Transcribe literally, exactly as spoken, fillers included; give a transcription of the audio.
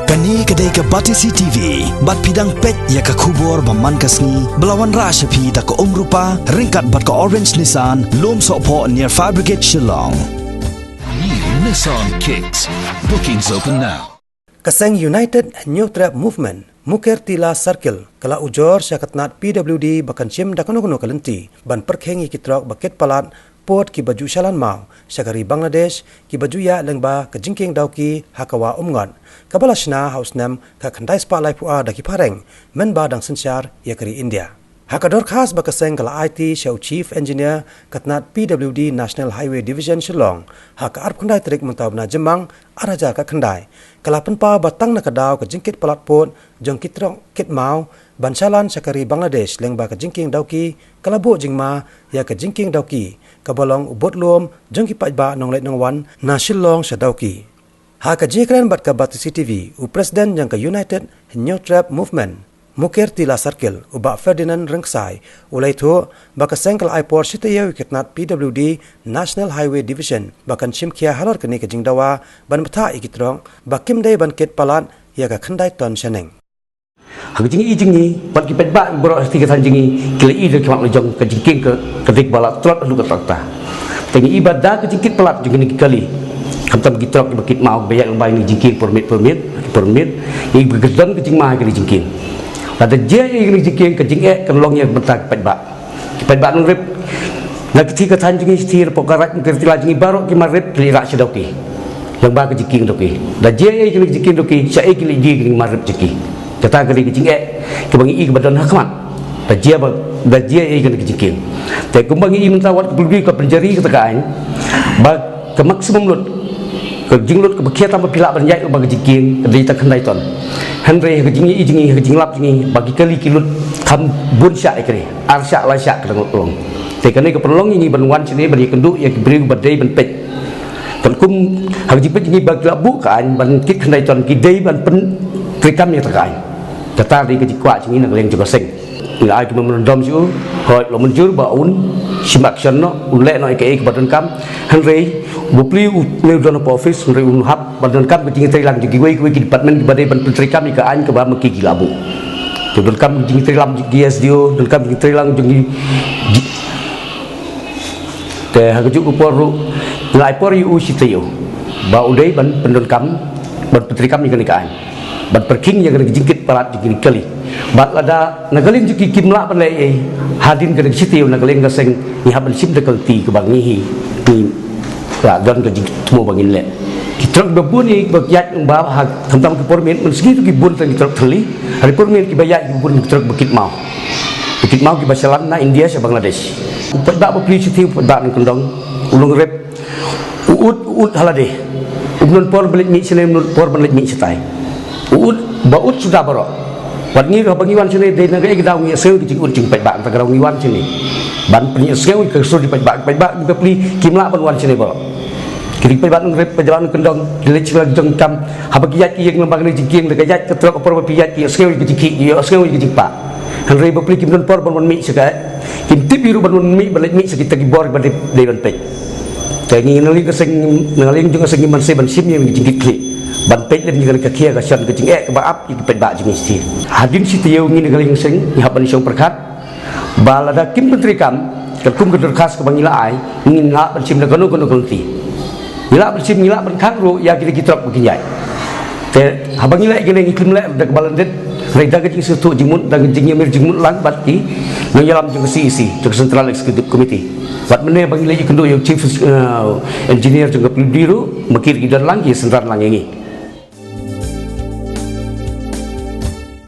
Kane ka dei ka Batesi T V, bad phi dang peit ïa ka khubor ba man ka sngi, ba la wanrah sha phi da ka Umrupa, ryngkat bad ka Orange Nissan, Lumsohphoh near Fire Brigade Shillong. New Nissan Kicks. Bookings open now. Ka seng United Hynñiewtrep Movement, Mukertila Circle, ka la ujor sha ka tnat P W D ba kan shim da kano kano ka lynti ban pyrkhing ïa ki trok ba kit palat pud kiba ju shalan maw sha ka ri Bangladesh, kiba ju ïaid lyngba ka jingkieng dawki ha ka wah Umngot, kaba la shna ha u snem khatkhyndai spah laiphew ar da ki phareng, mynba dang synshar ïa ka ri India. Ha ka dorkhas ba ka seng ka la aiti sha u Chief Engineer ka tnat P W D National Highway Division Shillong, ha ka arphew khyndai tarik mynta u bnai Jymmang, ar hajar khatkhyndai, ka la pynpaw ba tang na ka daw ka jingkit palat pud jong ki trok kit maw ban shalan sha ka ri Bangladesh lyngba ka jingkieng dawki, ka la buh jingma ïa ka jingkieng dawki, kaba long u budlum jong ki paidbah nongleit nongwan na Shillong sha Dawki. Ha ka jingkren bad ka Batesi T V, u President jong ka United Hynñiewtrep Movement, Mukertila Circle, u Bah Ferdinand Rynksai, u la ïathuh ba ka seng ka la ai por shi taïew ïa ka tnat P W D National Highway Division ba kan shim khia halor kane ka jingdawa ban bthah ïa ki trok ba kim dei ban kit palat ïa ka khyndai ton shaneng. Ha ka jingïohi jong ngi, bad ki paidbah baroh ha ka thaiñ jong ngi, ki la i da ki khmat la jong ka jingkieng ka, ka dik ba la tlot haduh katta katta. Te ngi i ba da ka jingkit palat jong kine ki kali, khamtam ki trok kiba kit maw, ba ïaid lyngba kine ki jingkieng permit, permit, permit, ngi ba ka don ka jingma ha kine ki jingkieng. Lada jia ïa kine ki jingkieng, ka jingeh kan long ïa ka bynta ki paidbah. Ki paidbah nongrep na ka thaiñ ka thaiñ jong ngi, shi thaiñ hapoh ka Raid Mukertila jong ngi baroh ki mar rep ki la rah sha Dawki. Lyngba ka jingkieng Dawki. Da jia ïa kine ki jingkieng Dawki, shaei ki la die kine ki mar rep jong ki. Kata ka dei ka jingeh kaba ngi i kaba don ha khmat. Da jia ba, da jia ïa kine ki jingkieng. Te kumba ngi i mynta, wat ka pynjari kata ka aiñ ba ka maximum load, ka jingload kaba khia tam ba phi lah ban ïaid lyngba ka jingkieng, ka dei tang khyndai ton. Hynrei ha ka jingïohi jong ngi, ha ka jinglap jong ngi, ba ki kali ki load kham bun shah ïa kane, ar shah lai shah ka dang long. Te kane ka pynlong ïa ngi ban wan shane ban ïakynduh ïa ki briew ba dei ban peit. Katkum ha ka jingpeit jong ngi ba ki la buh ka aiñ ban kit khyndai ton, ki dei ban pyntreikam ïa kata ka aiñ. Kata dei ka jingkwah jong ngi na ka liang jong ka seng. Ngi la ai ki memorandum sha u, hooid, la mynjur ba un shim action noh, un leh noh ïa kaei kaba donkam. Hynrei u bapli u, une u don hapoh office, hynrei un hap ban donkam ka jingïatreilang jong kiwei kiwei ki department kiba dei ban pyntreikam ïa ka aiñ kaba ma ki ki la buh. Te donkam ka jingïatreilang jong ki S D O, donkam ka jingïatreilang jong ki, ki, te ha kajuh ka por ruh nga ai por ïa u shi taïew ba u dei ban pyndonkam, ban pyntreikam ïa kane ka aiñ, ban pyrkhing ïa kane ka jingkit palat jong kine ki kali. Bad lada na ka liang jong ki kim lah ban leh ei ei hadien kane ka shi taïew, na ka liang ka seng ngi hap ban shim da ka lynti kaba ngi hi, ngi la don ka jingthmu ba ngin leh. Ki trok ba bun ïa kiba ïaid lyngba ha, khamtam ki por miet, mynsngi ruh ki bun tang ki trok thylli. Hynrei por miet kiba ïaid ki bun ki trok ba kit maw, ba kit maw kiba shalan na India sha Bangladesh. U paidbah bapli shi taïew, u paidbah nongkyndong, u nongrep, u ud, u ud ha lade. Um don por ban leit mih shane, um don por ban leit mih shatai. U ud, ba ud suda baroh. Wat ngi ruh haba ngi wan shane, dei na kaei ka daw ngi ïohsngew ïa ka jingud jong ki paidbah, kata ka daw ngi wan shane ban pynïohsngew ïa ka sur jong ki paidbah. Ki paidbah bapli kim lah ban wan shane baroh. Ki dei ki paidbah nongrep, paidbah nongkyndong, ki leit sha la ki jong ki kam. Haba ki ïaid ki ïeng lyngba kane ka jingkieng, da ka ïaid ka trok, ka por ba phi ïaid ki ïohsngew ïa ka jingkhih, ki ïohsngew ïa ka jingpah. Hynrei bapli kim don por ban wan mih sha kaei, kim tip hi ruh ban wan mih, ban leit mih sha kita ki bor ba dei, dei ban peit. Te ngi na ka liang ka seng, na ka liang jong ka seng ngi man seh ban shim ïa ka jingkitkhlieh, ban peit lem ïa ka khia ka shan, ka jingeh kaba ap ïa ki paidbah jong ngi shi. Hadien shi taïew ngi na ka liang ka seng ngi hap ban shong pyrkhat ba lada kim pyntreikam katkum ka dorkhas kaba ngi la ai, ngin lah ban shim da kano kano ka lynti. Ngi lah ban shim, ngi lah ban khang ruh ïa kita ki trok ba kin ïaid. Te haba ngi leh kine ngi khlem leh da kaba lyndet, hynrei da ka jingsngewthuh jingmut, da ka jingïamir jingmut lang bad ki nongïalam jong ka C E C, jong ka Central Executive Committee. Bad mynne ba ngi leit ïakynduh ïa u Chief, eh, Engineer jong ka P W D ruh, ma ki ruh ki don lang, ki synran lang ïa ngi.